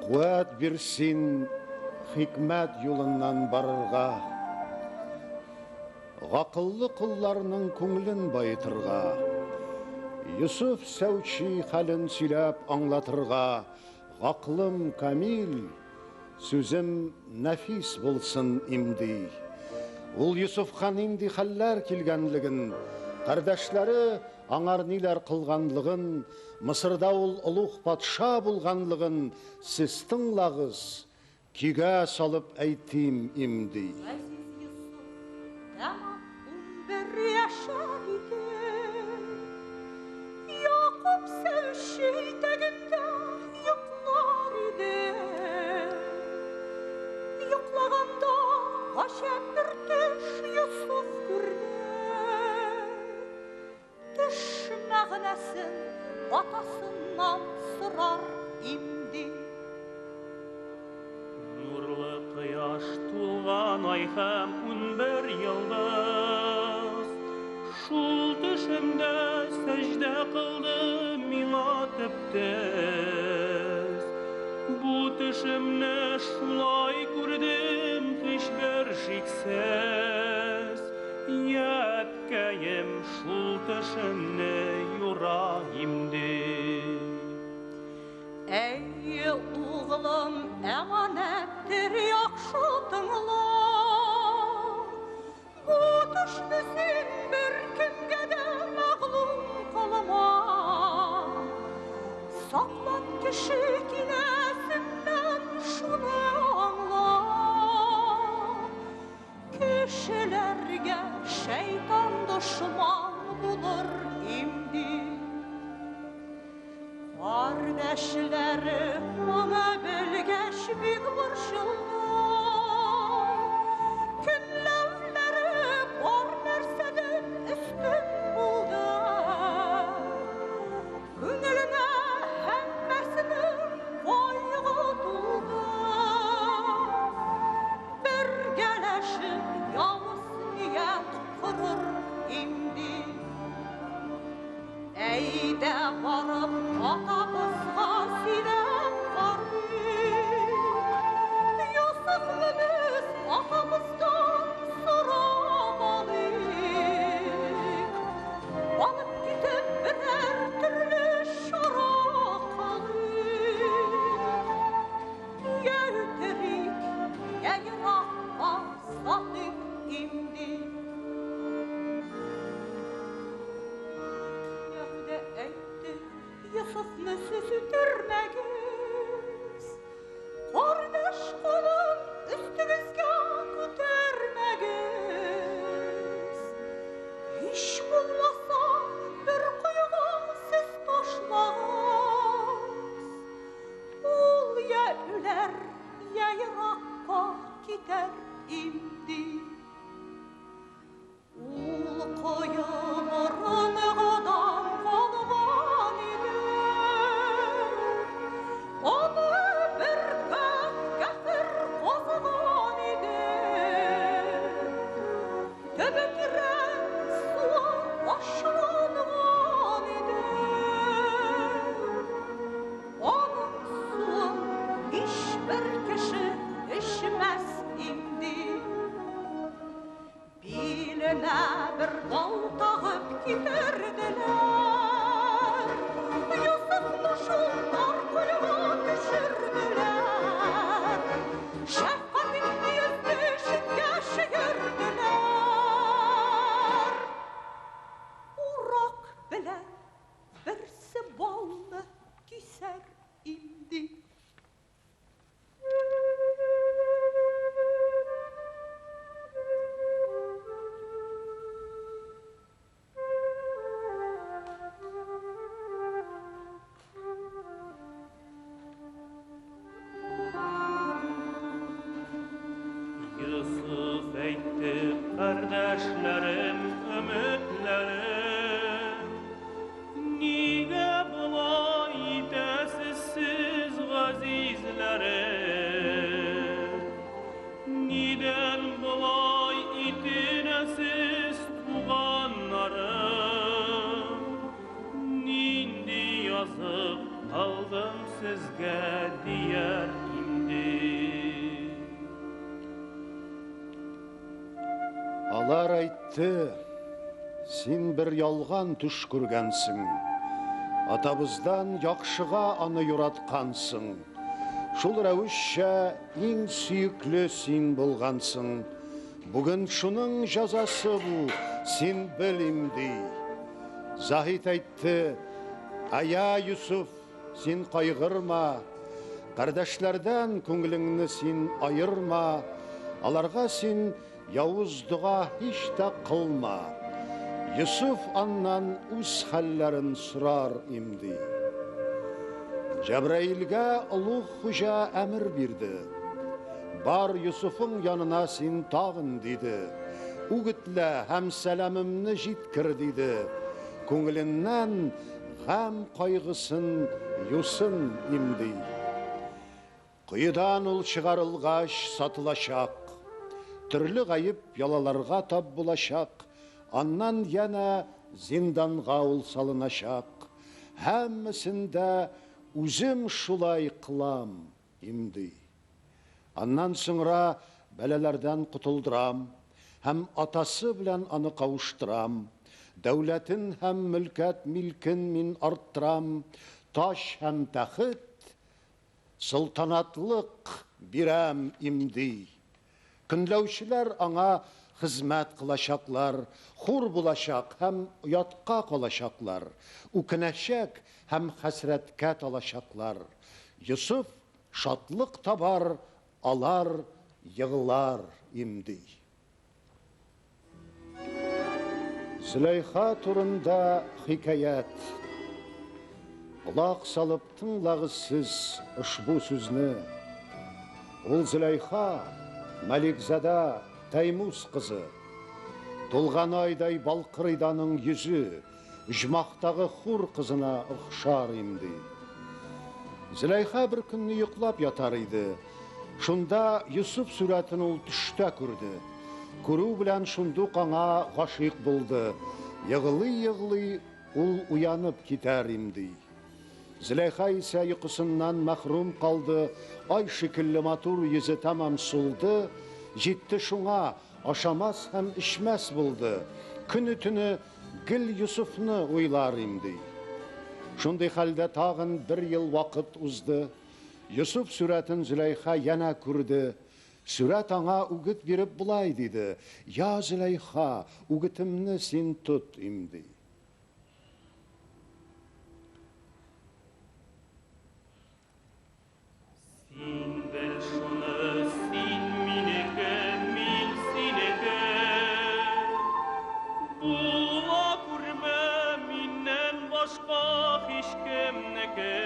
Куәт бирсин хикмәт юлыннан барырга. Гакыллы колларның күңелен баетырга. Йосыф сәүчи хәлен сөйләп аңлатырга. Гакълым камил, сүзем нәфис булсын имди. Ул Йосыфка нинди хәлләр килгәнлеген, кардәшләре аңар ниләр кылганлыгын, Мысырда ул олуг патша булганлыгын сез тыңлагыз, көйгә салып әйтим имди. Газиз Йосыф тәмам 11 яшәр иде. Якуб сәүче итәгендә йоклар иде. Йоклаганда гаҗәп бер төш Йосыф күрде. Төш мәгънәсен атасыннан сорар имди. Нурлы кояш тулган ай һәм 11 йолдыз. Шул төшемдә сәҗдә кылды миңа төптез. Бу төшемне шулай күрдем һичбер шиксез. Яткәем шул төшемне юра имди. Әй, углым, әманәттер яхшы тыңла. Бу төшне син бер кемгә дә мәгълүм кылма. Саклан кеше кинәсеннән шуны аңла. Кешеләргә шайтан дошман булыр имди. Кардәшләре моны белгәч бик борчылды. Көнләүләре бар нәрсәдән өстен булды. Күңеленә һәммәсенең кайгы тулды. Бергәләшеп явыз ният корыр имди. Әйдә барып атабызга сөйләп карыйк. Йосыфны без атабыздан сорап алыйк. Алып китеп берәр төрле чара кылыйк. Я үтерик, я еракка сатыйк имди. Яһүдә әйтте, Йосыфны сез үтермәгез. Кардәш кулын өстегезгә күтәрмәгез. Һич булмаса бер коега сез ташлагыз. Ул я үләр, я еракка китәр имди. Ул кое борынгыдан калган иде. Аны бер кафир казыган иде. Төбе тирән, суы ачыланган иде. Аның суын һичбер кеше эчмәс имди. Биленә бер бау тагып китерделәр. Йосыфны шул тар коега төшерделәр. Шәфкать итми йөзне читкә чигерделәр. Урак белән берсе балны кисәр имди. Йосыф әйтте, кардәшләрем, өметләрем, нигә болай итәсез сез, газизләрем? Нидән болай итенәсез, туганнарым? Нинди язык кылдым сезгә дияр Алар әйтте, син бер ялган төш күргәнсең. Атабыздан яхшыга аны юраткансың. Шул рәвешчә иң сөекле син булгансың. Бүген шуның җәзасы бу, син бел имди. Заһид әйтте, Ая, Юсуф, син кайгырма, кардәшләрдән күңелеңне син аерма, аларга син явыз дога һич тә кылма. Йосыф аннан үз хәлләрен сорар имди. Җәбраилгә олуг хуҗа әмер бирде. Бар Йосыфың янына син тагын, диде. Үгетлә һәм сәламемне җиткер, диде. Күңеленнән гамь кайгысын юсын имди. Коедан ул чыгарылгач сатылачак. Төрле гаеп ялаларга тап булачак. Аннан янә зинданга ул салыначак. Һәммәсен дә үзем шулай кылам имди. Аннан соңра бәлаләрдән котылдырам һәм атасы белән аны кавыштырам. Дәүләтен һәм мөлкәт милкен мин арттырам, таҗ һәм тәхет, солтанатлык бирәм имди. Көнләүчеләр аңа хезмәт кылачаклар, хур булачак һәм оятка калачаклар, үкенәчәк һәм хәсрәткә талачаклар. Йосыф шатлык табар, алар егылар имди. Зөләйха турында хикәят. Колак салып тыңлагыз сез ошбу сүзне. Ул Зөләйха, Мәликзада Тәймус кызы. Тулган айдай балкыр иде аның йөзе, оҗмахтагы хур кызына охшар имди. Зөләйха бер көнне йоклап ятар иде. Шунда Йосыф сурәтен ул төштә күрде. Күрү белән шундук аңа гашыйк булды. Егълый-егълый ул уянып китәр имди. Зөләйха исә йокысыннан мәхрүм калды, ай шикелле матур йөзе тәмам сулды, җитте шуңа, ашамас һәм эчмәс булды. Көне-төне гел Йосыфны уйлар имди. Шундый хәлдә тагын бер ел вакыт узды. Йосыф сурәтен Зөләйха янә күрде. Сурәт аңа үгет биреп болай диде, Я, Зөләйха, үгетемне син тот имди. Син бел шуны, син минеке, мин синеке. Була күрмә миннән башка һичкемнеке.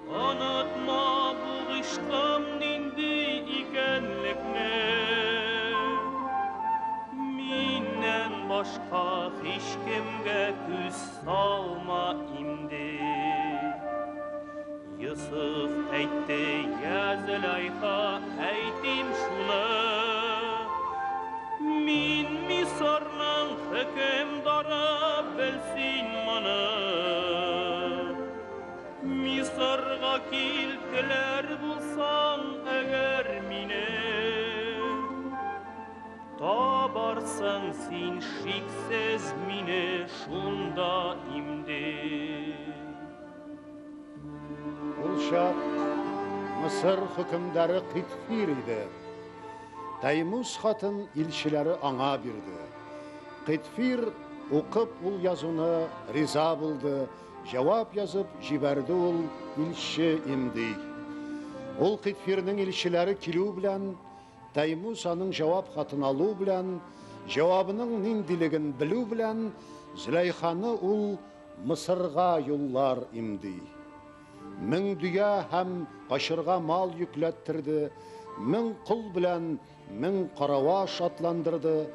Онытма бу гыйшкым нинди икәнлекне. Миннән башка һичкемгә күз салма инде. Йосыф әйтте, я Зөләйха, әйтим шуны. Мин Мисырның хөкемдары, бел син моны. Мисырга кил, теләр булсаң әгәр мине. Табарсың син шиксез мине шунда имде. Ул чак Мысыр хөкемдары Кыйтфир иде. Таймус хатын илчеләре аңа бирде. Кыйтфир укып ул язуны риза булды, җавап язып җибәрде ул илче имди. Ул Кыйтфирнең илчеләре килү белән, Таймус аның җавап хатын алу белән, җавабының ниндилеген белү белән, Зөләйханы ул Мысырга юллар имди. 1000 дөя һәм качырга мал йөкләттерде, 1000 кол белән 1000 караваш атландырды.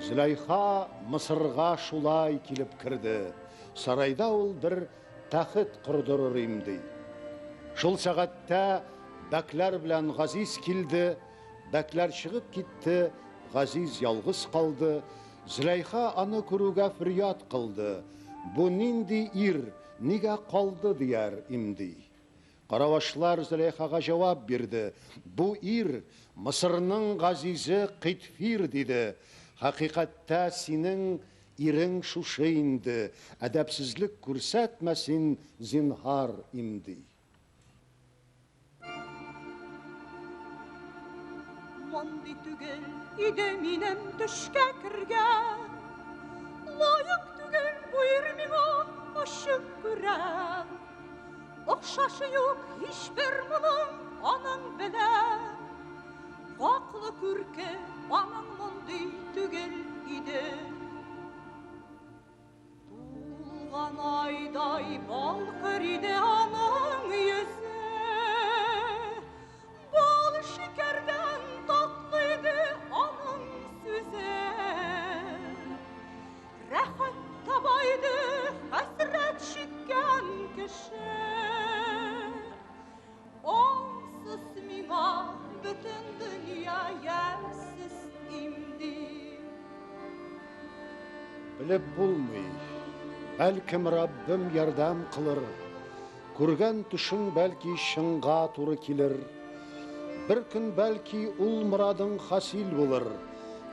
Зөләйха Мысырга шулай килеп керде. Сарайда ул бер тәхет кордырыр имди. Шул сәгатьтә бәкләр белән Газиз килде, бәкләр чыгып китте, Газиз ялгыз калды. Зөләйха аны күрүгә фөрьяд кылды. Бу нинди ир, нигә калды дияр имди. Каравашлар Зөләйхага җавап бирде, Бу ир, Мысырның газизе Кыйтфир, диде. Хакыйкатьтә синең ирең шушы инде, әдәпсезлек күрсәтмә син, зинһар, имди. Мондый түгел иде минем төшкә кергән. Лаек түгел бу ир миңа, ачык күрәм. Охшашы юк һичбер моның аның белән. Хаклы күрке аның мондый түгел иде. Тулган айдай балкыр иде аның йөзе. Бал шикәрдән татлы иде аның сүзе. Рәхәт таба иде хәсрәт чиккән кеше. Ансыз миңа бөтен дөнья ямьсез имди. Белеп булмый, бәлкем Раббым ярдәм кылыр, күргән төшең бәлки чынга туры килер. Бер көн бәлки ул морадың хасил булыр,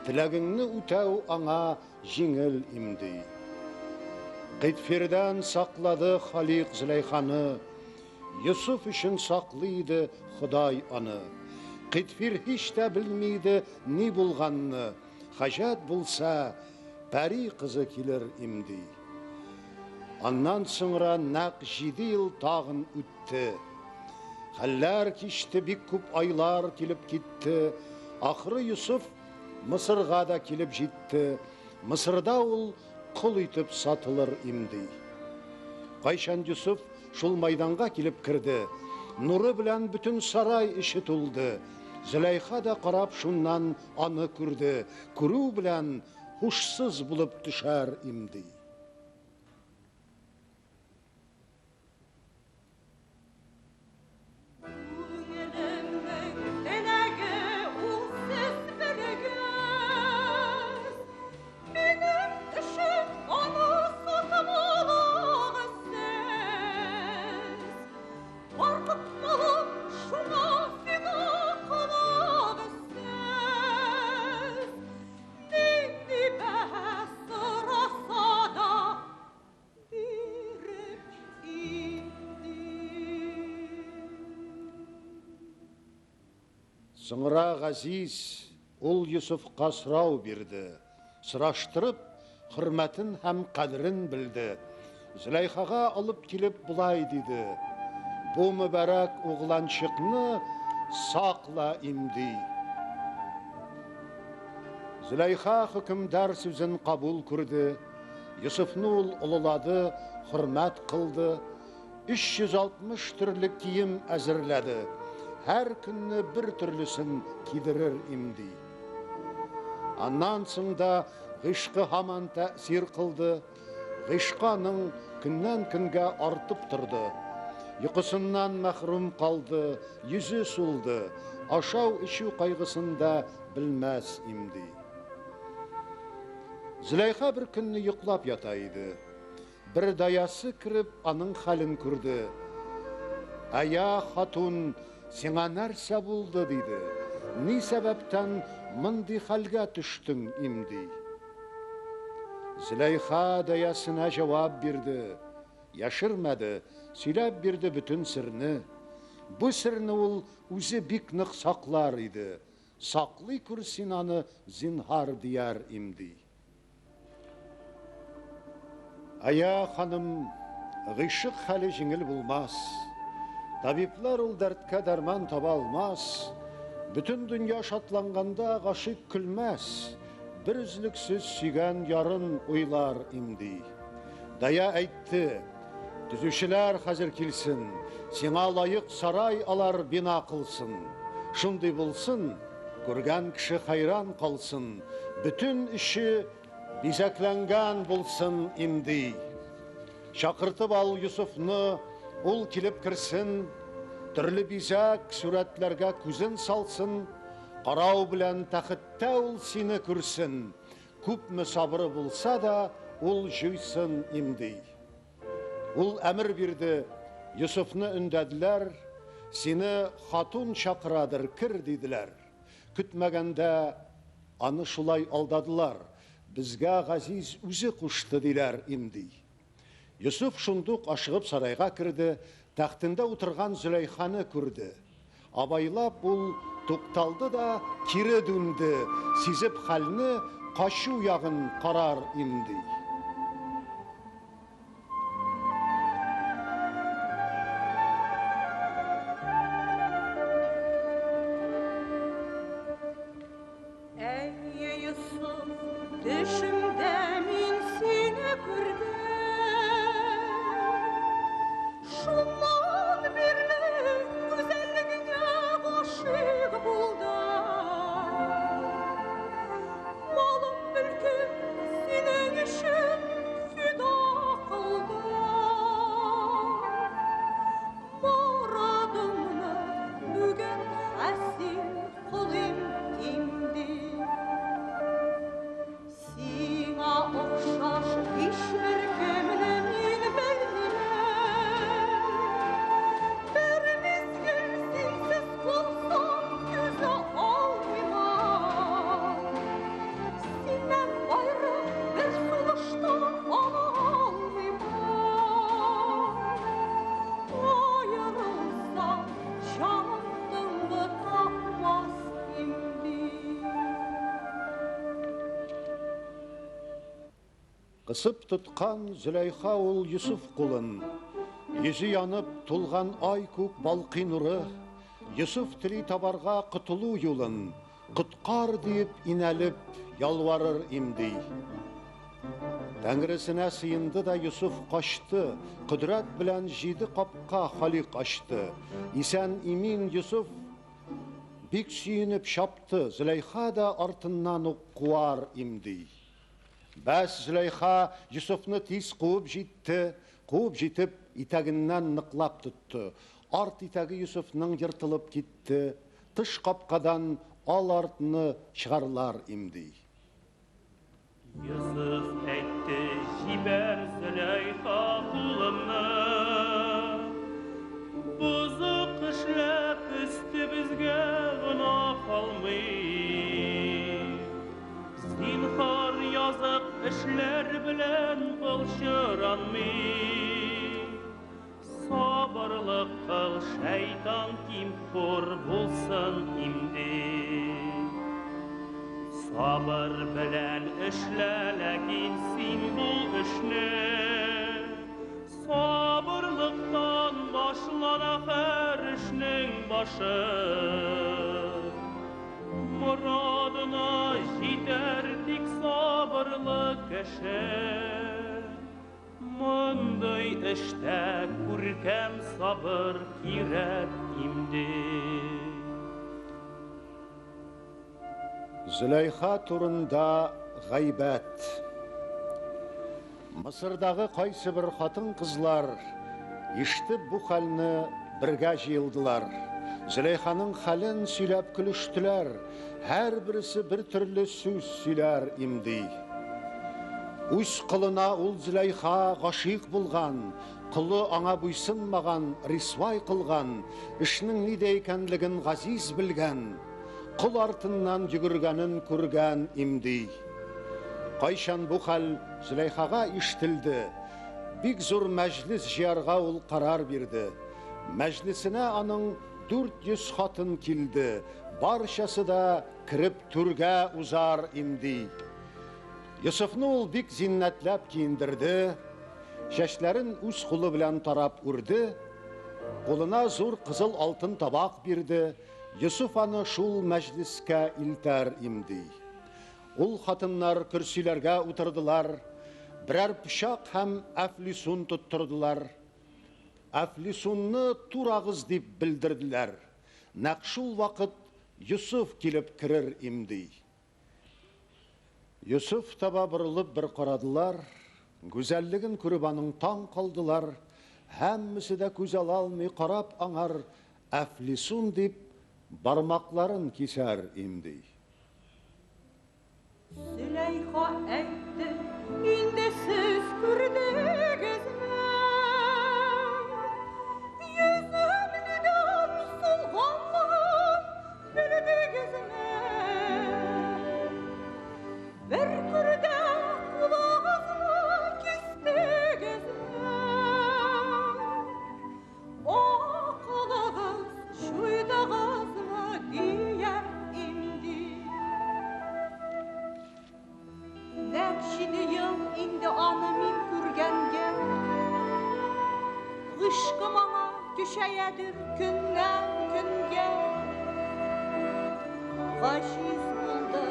теләгеңне үтәү аңа җиңел имди. Кыйтфирдән саклады Халик Зөләйханы, Йосыф өчен саклый иде Ходай аны. Кыйтфир һич тә белми иде ни булганны, Хаҗәт булса, пәри кызы килер имди. Аннан соңра нәкъ җиде ел тагын үтте. Хәлләр кичте, бик күп айлар килеп китте. Ахры Йосыф Мысырга да килеп җитте. Мысырда ул кол итеп сатылыр имди. Кайчан Йосыф шул майданга килеп керде, нуры белән бөтен сарай эче тулды. Зөләйха да карап шуннан аны күрде, күрү белән һушсыз булып төшәр имди. Күңелемнең теләге ул сез белегез. Минем өчен аны сатып алыгыз сез. Барлык малым шуңа фида кылыгыз сез. Нинди бәһа сораса да биреп имди. Соңра Газиз ул Йосыфка сорау бирде. Сораштырып, хөрмәтен һәм кадерен белде. Зөләйхага алып килеп болай диде: Бу мөбарәк угланчыкны сакла имди. Зөләйха хөкемдар сүзен кабул күрде. Йосыфны ул олылады, хөрмәт кылды. 360 төрле кием әзерләде. Һәр көнне бер төрлесен кидерер имди. Аннан соң да гыйшкы һаман тәэсир кылды. Гыйшкы аның көннән көнгә артып торды. Йокысыннан мәхрүм калды, йөзе сулды, ашау-эчү кайгысын да белмәс имди. Зөләйха бер көнне йоклап ята иде. Бер даясы кереп аның хәлен күрде. Әя, хатун, сиңа нәрсә булды, диде. Ни сәбәптән мондый хәлгә төштең, имди? Зөләйха даясына җавап бирде. Яшермәде, сөйләп бирде бөтен серне. Бу серне ул үзе бик нык саклар иде. Саклый күр син аны, зинһар, дияр имди. Ая, ханым, гыйшык хәле җиңел булмас. Табиблар ул дәрткә дәрман таба алмас. Бөтен дөнья шатланганда гашыйк көлмәс. Бер өзлексез сөйгән ярын уйлар имди. Дая әйтте, төзүчеләр хәзер килсен, сиңа лаек сарай алар бина кылсын. Шундый булсын, күргән кеше хәйран калсын, бөтен эше бизәкләнгән булсын имди. Чакыртып ал Йосыфны, ул килеп керсен, төрле бизәк сурәтләргә күзен салсын, карау белән тәхеттә ул сине күрсен, күпме сабыры булса да, ул җуйсын имди. Ул әмер бирде, Йосыфны өндәделәр, Сине хатун чакырадыр, кер, диделәр. Көтмәгәндә аны шулай алдадылар. Безгә Газиз үзе кушты, диләр имди. Йосыф шундук ашыгып сарайга керде, тәхтендә утырган Зөләйханы күрде. Абайлап ул тукталды да кире дүнде, сизеп хәлне, качу ягын карар имди. Әй, Йосыф, төшемдә мин сине күрдем. Шуннан бирле гүзәллегеңә гашыйк булдым. Малым, мөлкем синең өчен фида кылдым. Морадымны бүген хасил кылыйм имди. Сиңа охшаш һичбер кемне мин белмимен. Бер мизгел синсез калсам, түзә алмыймын. Синнән гайре бер сулыш та ала алмыймын. Аерылсам, җаным тынгы тапмас имди. Кысып тоткан Зөләйха ул Йосыф кулын. Йөзе янып, тулган ай күк балкый нуры. Йосыф тели табарга котылу юлын. Коткар диеп инәлеп ялварыр имди. Тәңресенә сыенды да Йосыф качты, кодрәт белән җиде капка Халикъ ачты. Исән-имин Йосыф бик сөенеп чапты, Зөләйха да артыннан ук куар имди. Бәс Зөләйха Йосыфны тиз куып җитте, куып җитеп, итәгеннән ныклап тотты. Арт итәге Йосыфның ертылып китте, тыш капкадан ал артны чыгарлар имди. Йосыф әйтте, җибәр, Зөләйха, кулымны. Бозык эшләп өстебезгә гөнаһ алмыйк. Зинһар, язык эшләр белән былчыранмыйк. Сабырлык кыл, шайтан ким-хур булсын имди. Сабыр белән эшлә, ләкин син бу эшне. Сабырлыктан башлана һәр эшнең башы. Морадына җитәр тик сабырлы кеше. Мондый эштә күркәм сабыр кирәк имди. Зөләйха турында гайбәт. Мысырдагы кайсыбер хатын-кызлар, ишетеп бу хәлне, бергә җыелдылар. Зөләйханың хәлен сөйләп көлештеләр, һәрберсе бер төрле сүз сөйләр имди. Үз колына ул Зөләйха гашыйк булган, колы аңа буйсынмаган, рисвай кылган, эшнең нидә икәнлеген Газиз белгән, кол артыннан йөгергәнен күргән имди. Кайчан бу хәл Зөләйхага ишетелде, бик зур мәҗлес җыярга ул карар бирде. Мәҗлесенә аның 400 хатын килде, барчасы да кереп түргә узар имди. Йосыфны ул бик зиннәтләп киендерде, чәчләрен үз кулы белән тарап үрде, кулына зур кызыл алтын табак бирде, Йосыф аны шул мәҗлескә илтәр имди. Ул хатыннар көрсиләргә утырдылар, берәр пычак һәм әфлисун тоттырдылар. Әфлисунны турагыз дип белдерделәр. Нәкъ шул вакыт Йосыф килеп керер имди. Йосыф таба борылып бер карадылар, гүзәллеген күреп аның таң калдылар, һәммәсе дә күз ала алмый карап аңар әфлисун дип бармакларын кисәр имди. Зөләйха әйтте, инде сез күрдегезме? Йөзем нидән Бер күрүдә кулыгызны кистегезме? Акылыгыз җуйдыгызмы дияр имди. Нәкъ 7 ел инде аны мин күргәнгә. Гыйшкым аңа көчәядер көннән көнгә. Гаҗиз булды,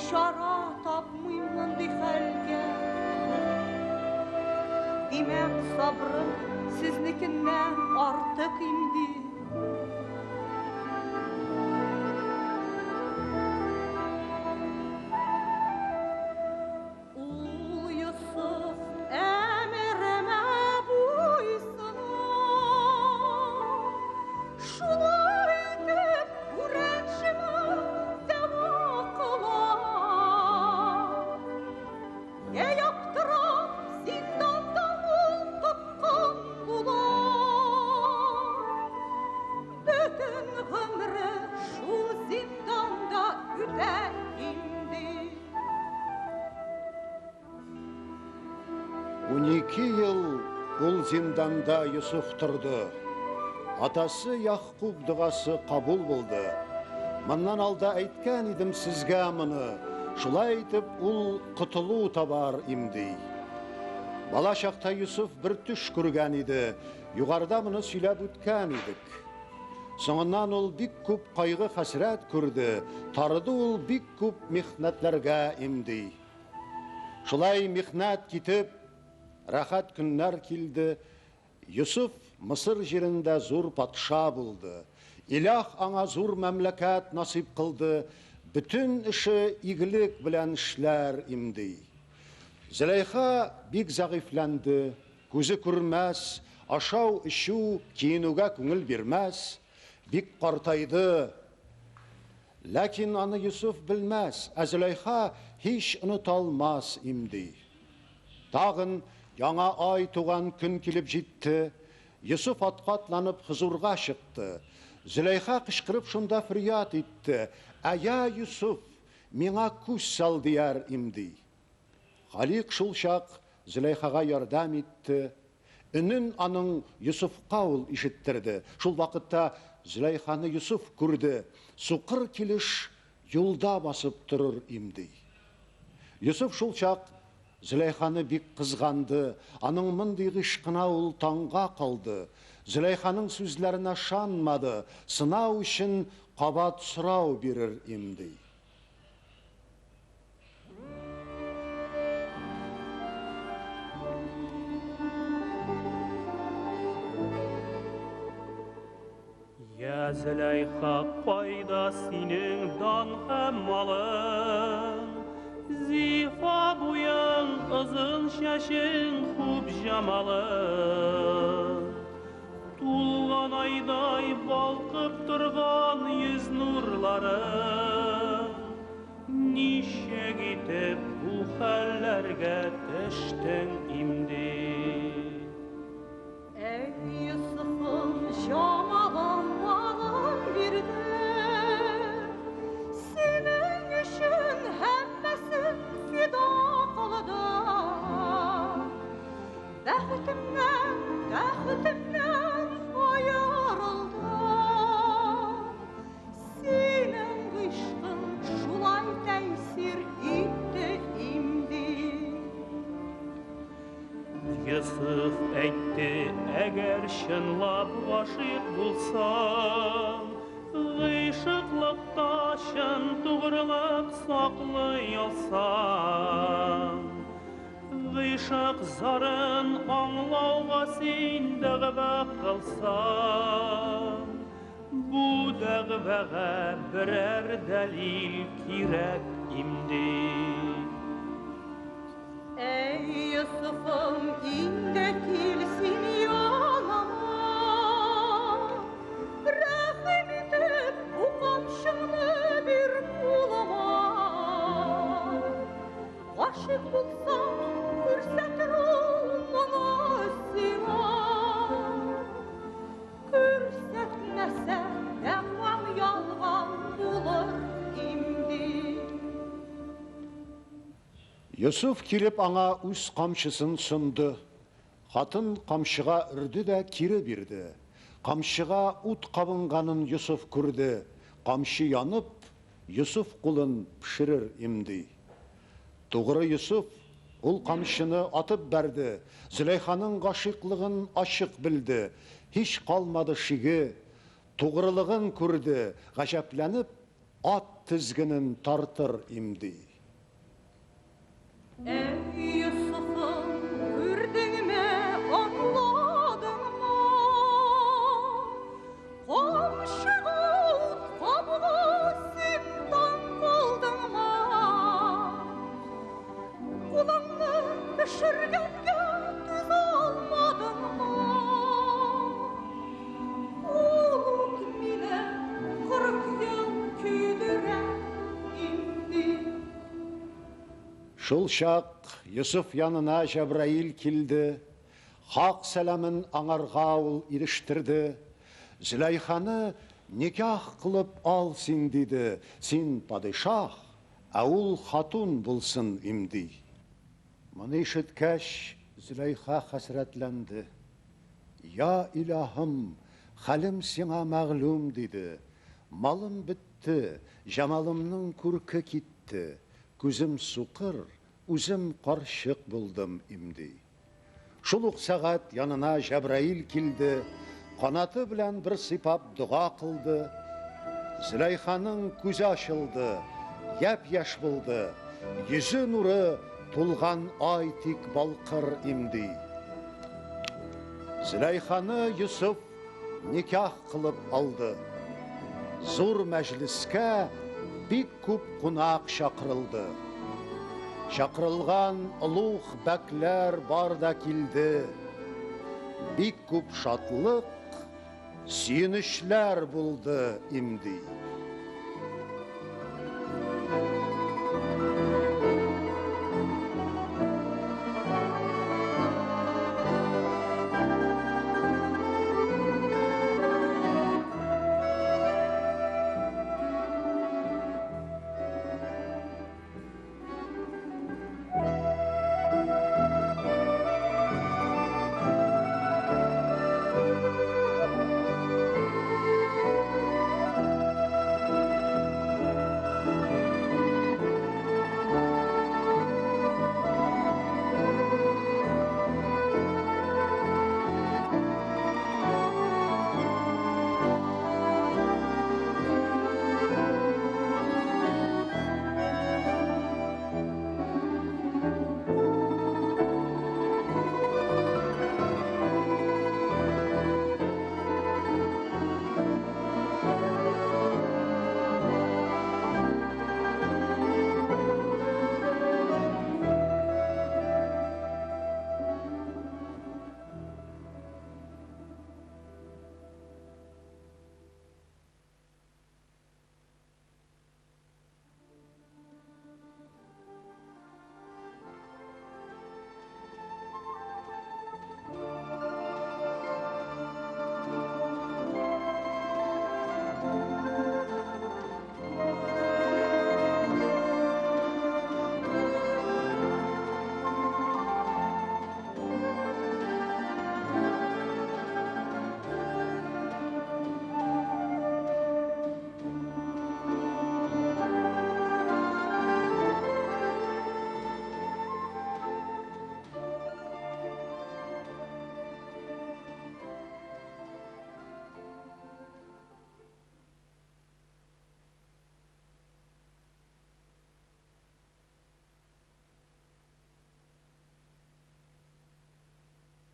чара тапмыйм мондый хәлгә. Димәк, сабрым сезнекеннән артык инде. Ул Йосыф әмеремә буйсына. Шулай итеп бу рәнҗемә дәва кыла. Йә яптырап зинданда ул тоткын була. Бөтен гомере шул зинданда үтә инде. 12 ел ул зинданда Йосыф торды. Атасы Ягъкуб догасы кабул булды. Моннан алда әйткән идем сезгә моны. Шулай итеп ул котылу табар имди. Бала чакта Йосыф бер төш күргән иде. Югарыда моны сөйләп үткән идек. Соңыннан ул бик күп кайгы хәсрәт күрде. Тарыды ул бик күп михнәтләргә имди. Шулай михнәт китеп, рәхәт көннәр килде. Йосыф Мысыр җирендә зур патша булды. Илаһ аңа зур мәмләкәт насыйп кылды. Бөтен эше игелек белән эшләр имди. Зөләйха бик зәгыйфьләнде, күзе күрмәс, ашау, эчү, киенүгә күңел бирмәс, бик картайды. Ләкин аны Йосыф белмәс, ә Зөләйха һич оныта алмас имди. Тагын яңа ай туган көн килеп җитте. Йосыф атка атланып хозурга чыкты. Зөләйха кычкырып шунда фөрьяд итте. Әйа Йосыф, миңа күз сал дияр имди. Халик шул чак Зөләйхага ярдәм итте. Өнен аның Йосыфка ул ишеттерде. Шул вакытта Зөләйханы Йосыф күрде. Сукыр килеш юлда басып торыр имди. Йосыф шул чак Зөләйханы бик кызганды. Аның мондый гыйшкына ул таңга калды. Зөләйханың сүзләренә ышанмады. Сынау өчен кабат сорау бирер имди. Я Зөләйха, кайда синең дан һәм малың? Зифа буең, озын чәчең, хуп җамалың. Тулган айдай балкып торган йөз нурларың. Ничек итеп бу хәлләргә төштең имди? Әй Йосыфым, җамалым, малым бирдем. Синең өчен һәммәсен фида кылдым. Бәхетемнән, тәхетемнән аерылдым. Синең гыйшкың шулай тәэсир итте имди. Йосыф әйтте, әгәр чынлап гашыйк булсаң, гыйшыклыкта чын тугрылык саклый алсаң, гыйшык зарын аңлауга син дәгъва кылсаң, бу дәгъвага берәр дәлил кирәк имди. Әй Йосыфым, инде кил син яныма. Рәхим итеп бу камчыңны бир кулыма. Гашыйк булсаң, күрсәтер ул моны сиңа. Күрсәтмәсә, дәгъвам ялган булыр имди. Йосыф килеп аңа үз камчысын сонды. Хатын камчыга өрде дә кире бирде. Камчыга ут кабынганын Йосыф күрде. Камчы янып, Йосыф кулын пешерер имди. Тугры Йосыф ул камчыны атып бәрде, Зөләйханың гашыйклыгын ачык белде, һич калмады шиге, тугрылыгын күрде, гаҗәпләнеп, ат тезгенен тартыр имди. Әй, Йосыфым, күрдеңме, аңладыңмы? Камчыга ут кабуга син таң калдыңмы? Кулыңны пешергәнгә түзә алмадыңмы? Ул ут мине 40 ел көйдерә инде. Шул чак Йосыф янына Җәбраил килде, Хак сәламен аңарга ул ирештерде. Зөләйханы никах кылып ал син, диде, син падишаһ, ә ул хатун булсын имди. Моны ишеткәч, Зөләйха хәсрәтләнде. Я илаһым, хәлем сиңа мәгълүм, диде. Малым бетте, җамалымның күрке китте, күзем сукыр, үзем карчык булдым имди. Шул ук сәгать янына Җәбраил килде, канаты белән бер сыйпап дога кылды. Зөләйханың күзе ачылды, япь-яшь булды, йөзе нуры тулган ай тик балкыр имди. Зөләйханы Йосыф никах кылып алды. Зур мәҗлескә бик күп кунак чакырылды. Чакырылган олуг бәкләр бар да килде. Бик күп шатлык, сөенечләр булды имди.